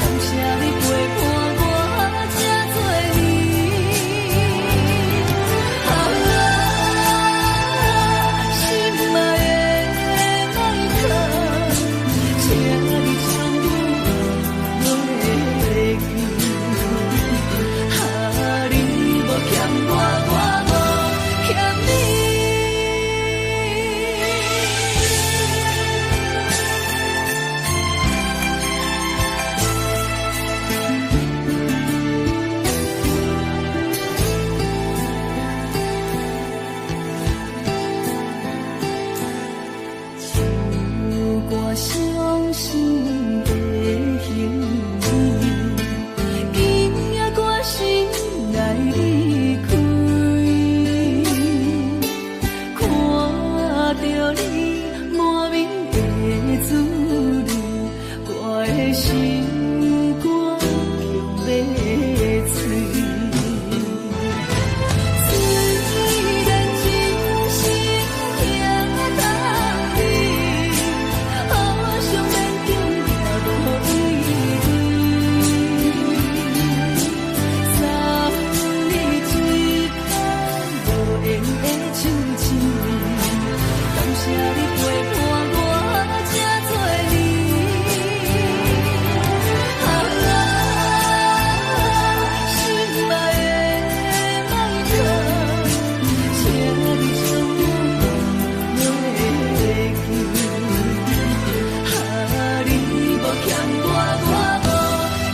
感謝你陪伴我這多年。心肝强欲碎。虽然真心疼痛你，好想勉强也无意义。送你一空无缘的手指，感谢你陪伴我这多年。啊，心爱的麦克，请你将我忘袂记。啊，你无欠我，我无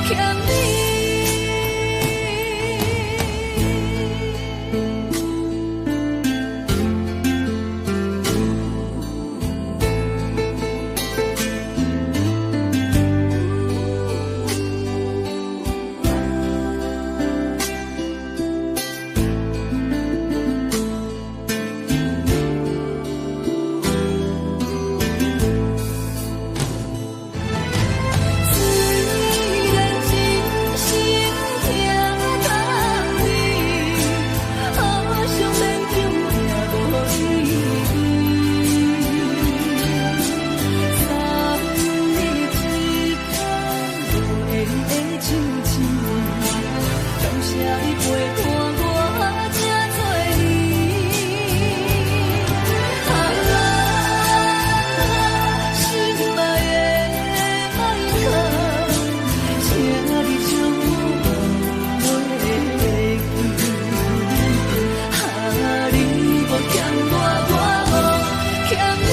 欠你。虽然真心疼痛你，好想勉强也无意义。送你一空无缘的手指，感谢你陪伴我这多年。啊，心爱的麦克，请你将我忘袂记。啊，你无欠我，我无欠你。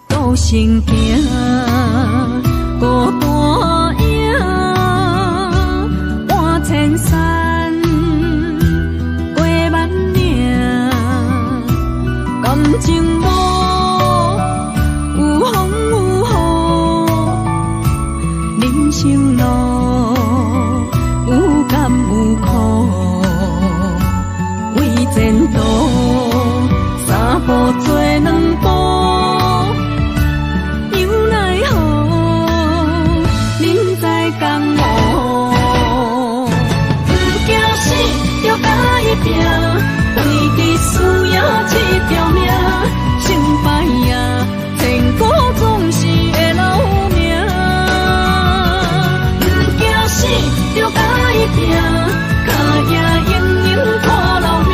孤身行，孤单影，搬千山，过万岭，感情无有风有雨，人生路有甘有苦，为前途三步做两步。又奈何，人在江湖，不惊死，就共伊拼，为着输赢这条命，成败啊，千古总是会留名。不惊死，就共伊拼，脚驿永永看留名。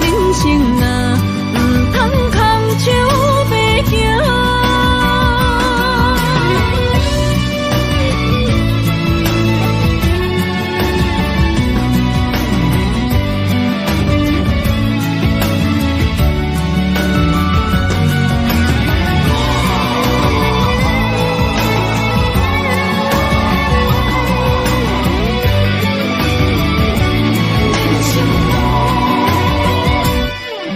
人生啊，毋通空手白行。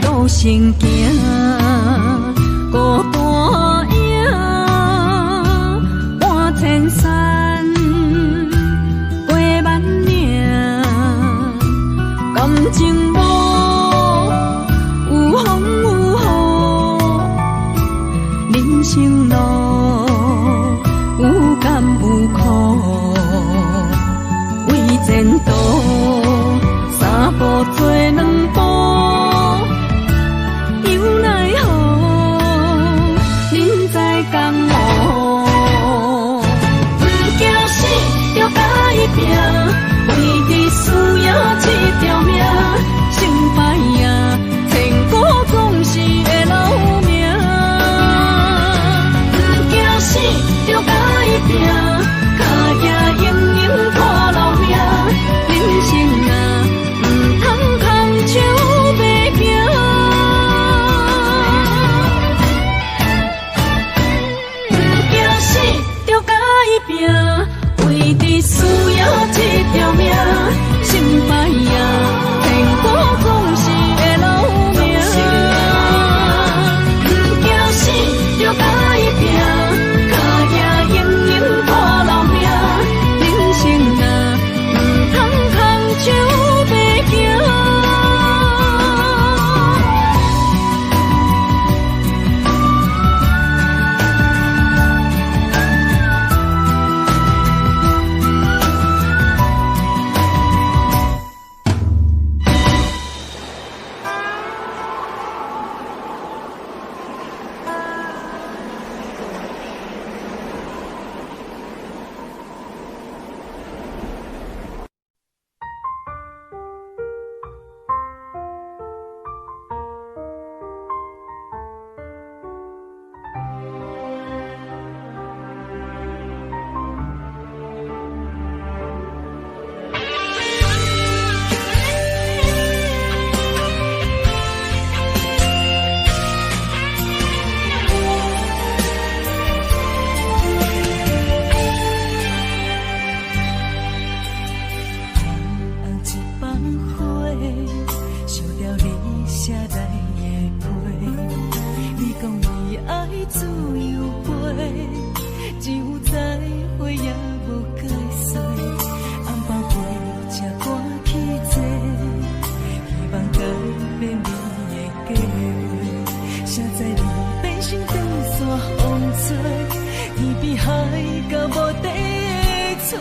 孤身行，孤单影，搬千山，过万岭，感情无有风有雨，人生路有甘有苦，为前途三步做两步。又奈何，人在江湖，不惊死，就共伊拼，为着输赢这条命，成败啊，千古总是会留名。愛自由飛，只有再會也無解釋。紅包飛車趕去坐，希望改變你的計劃。誰知你變成長線風吹，天邊海角無地找。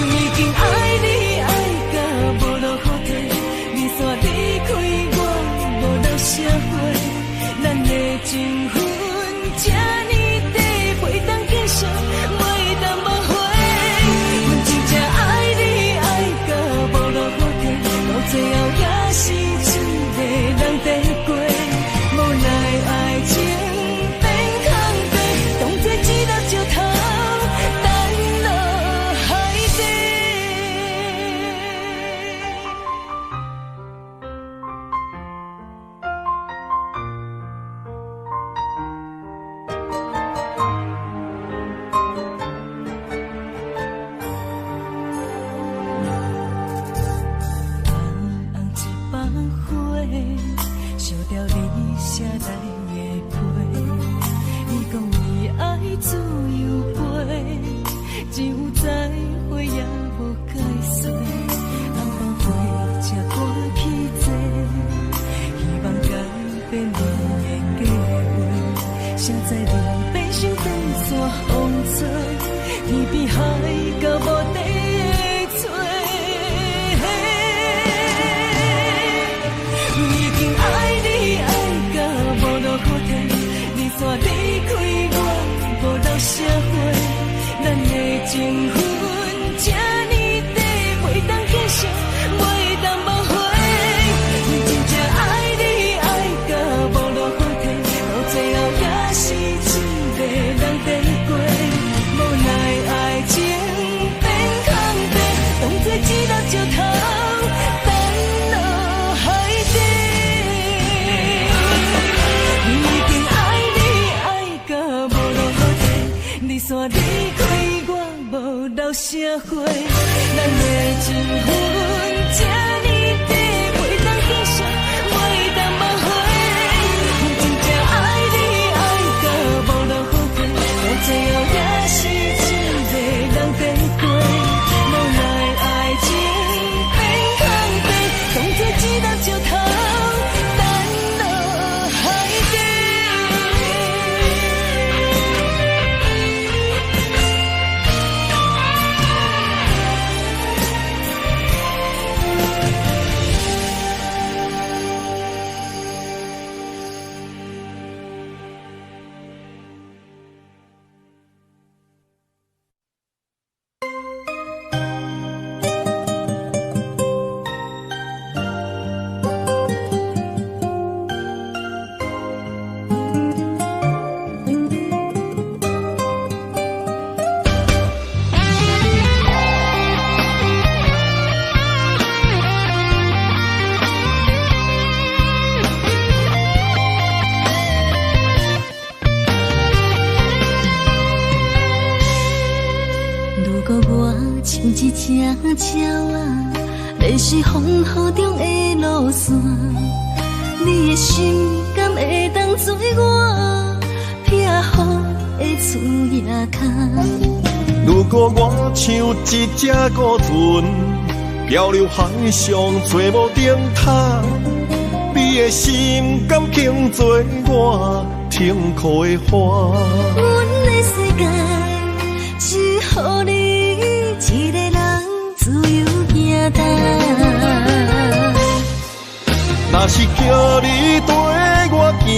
已經愛你愛甲無路予退，你煞離開我無留啥話，咱的情分這呢短，袂當繼續，袂當挽回。阮真正愛你愛甲無路予退，到最後也是一個人在過，無奈愛情變空白，當作一粒石頭掷落海底。紅紅一把火，燒掉你寫來的批。伊講伊愛自由飛，只有再會也無解釋。紅包飛車趕去坐，希望改變你的計劃。誰知你變成長線風吹，天邊海角無地找。已經愛你愛甲無路予退，你煞離開我無留啥話，咱的情分這呢短，袂當繼續，袂當挽回。阮真正愛你愛甲無路予退，到最後也是一個人在過，無奈愛情變空白，當作一粒石頭擲落海底。已經愛你愛甲無路予退，你煞離開我無留啥話，咱的情分這呢短，袂當繼續，袂當挽回。阮真正愛你愛甲無路予退，到最後也是一個人在過，無奈愛情變空白，當作一粒石頭擲落海底。如果我像一隻鳥仔，迷失風雨中的路線，你的心敢會當做我避雨的厝仔跤？如果我像一隻孤船，漂流海上找無燈塔，你的心敢肯做我停靠的岸？阮的世界只予你一个人自由行動。若是叫你綴我行，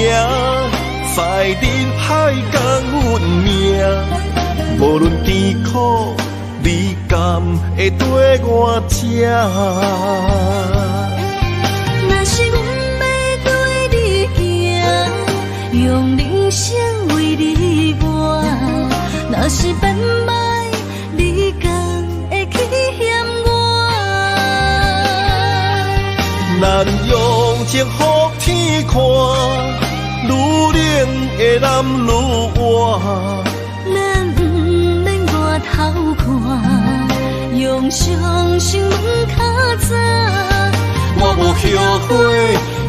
驶入海角阮命，无论甜苦，你敢会綴我吃？若是阮欲綴你行，用人生為你活；若是變歹，你敢會去嫌我？咱用情予天看，愈冷的男愈活。咱毋免外頭看，用相信問較早。我無後悔，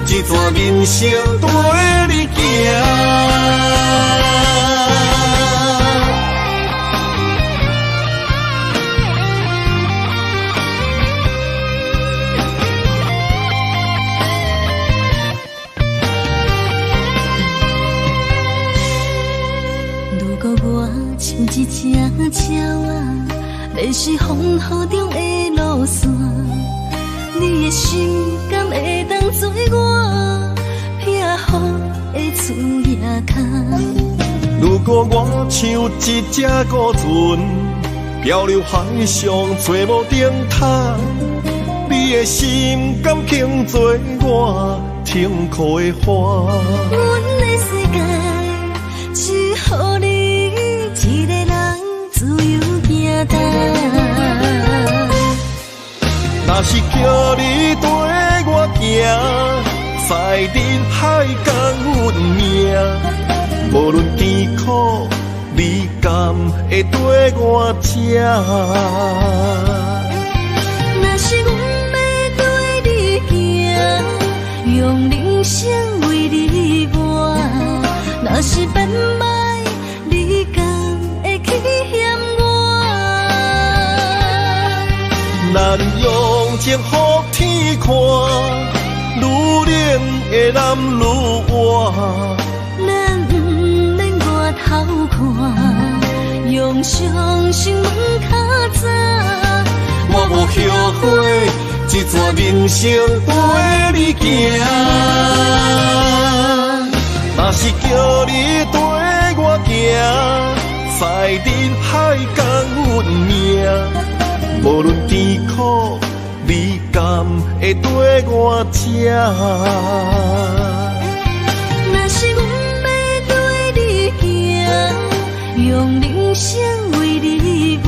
一这逝人生綴你行。如果我像一隻鳥仔，迷失風雨中的路線，你的心敢會當做我避雨的厝仔跤？如果我像一隻孤船，漂流海上找無燈塔，你的心敢肯做我停靠的岸？阮的世界只予你一个人自由行动。若是叫你綴我行，在人海共阮命，无论艰苦，你敢会綴我这？若是阮欲綴你行，用人生为你活；若是变歹，你敢会去嫌我？咱用情予天看，愈冷的男愈活。咱毋免外头看，用相信问较早。我无后悔，这逝人生綴你行。若是叫你綴我行，在人海共阮命，无论艰苦，你敢会綴我这？若是阮欲綴你行，用人生为你活；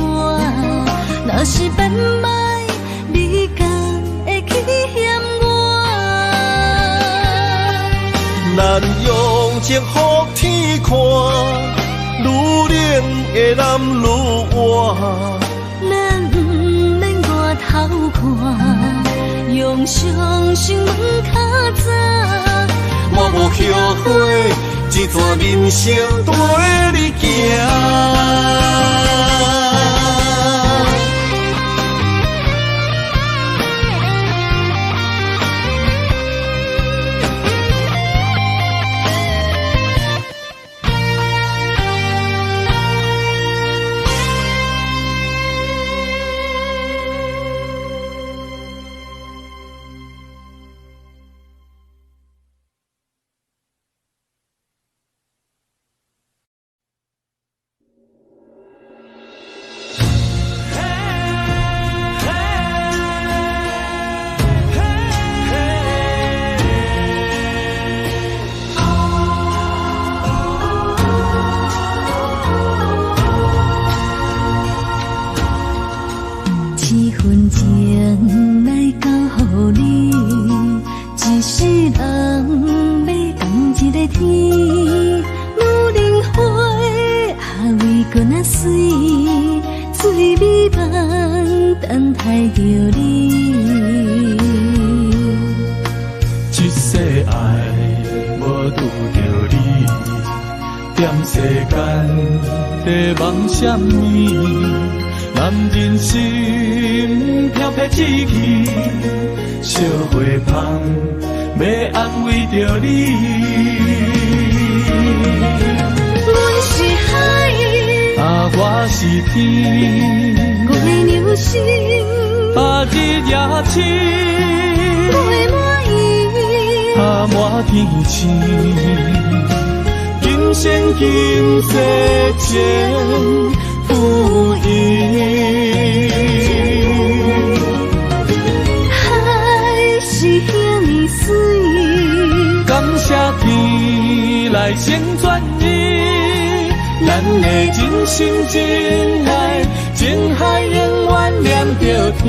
若是变歹，你敢会去嫌我？咱用情予天看，愈冷的男愈活。咱毋免外头看，用相信问较早。我无后悔，这逝人生綴你行。这份情来交予你，一世人欲仝一个天。女人花也为阁若媠，醉美梦等待著你。这世爱无拄著你，踮世间在梦啥物？男人心飘飘志气，惜花芳欲安慰著你。阮是海，啊，我是天，月娘心，啊，日夜星，月满圆，啊，满天星，今生今世情付伊。海是遐呢媠，感谢天来成全伊，咱的真心真爱，情海永远连著天。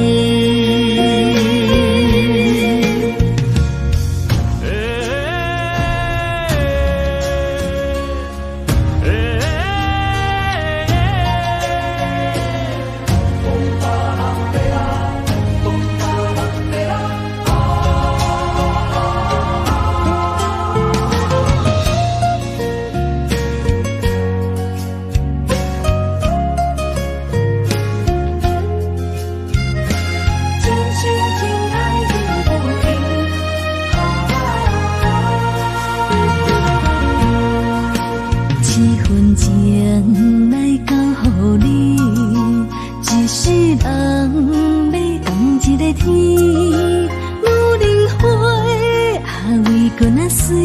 水，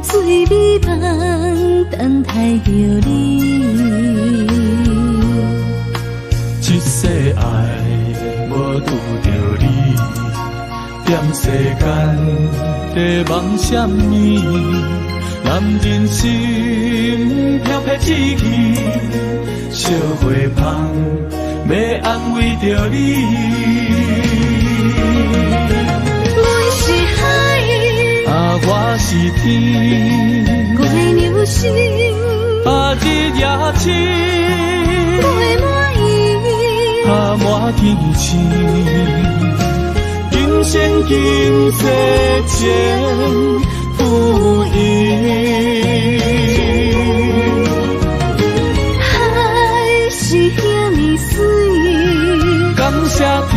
水美梦等待著你。這世愛無拄著你，踮世間在夢啥物？男人心飄飄志氣，惜花芳欲安慰著你。阮是海，啊，我是天，月娘心，啊，日夜星，月滿意，啊，滿天星，今生今世情付伊。海是遐呢媠，感謝天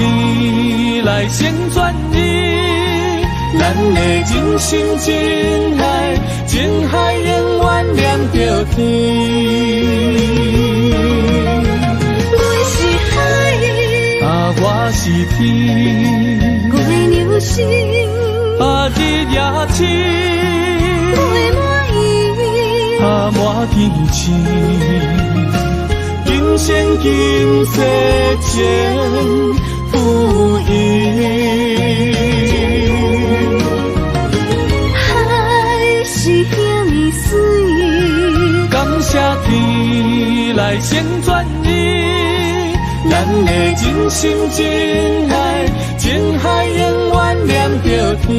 來成全你，咱的真心真愛，情海永遠連著天。阮是海，啊，我是天，月娘心，啊，日夜星，月滿意，啊，滿天星，今生今世情付伊。海是遐呢媠，感謝天來成全你，咱的真心真愛，情海永遠連著天。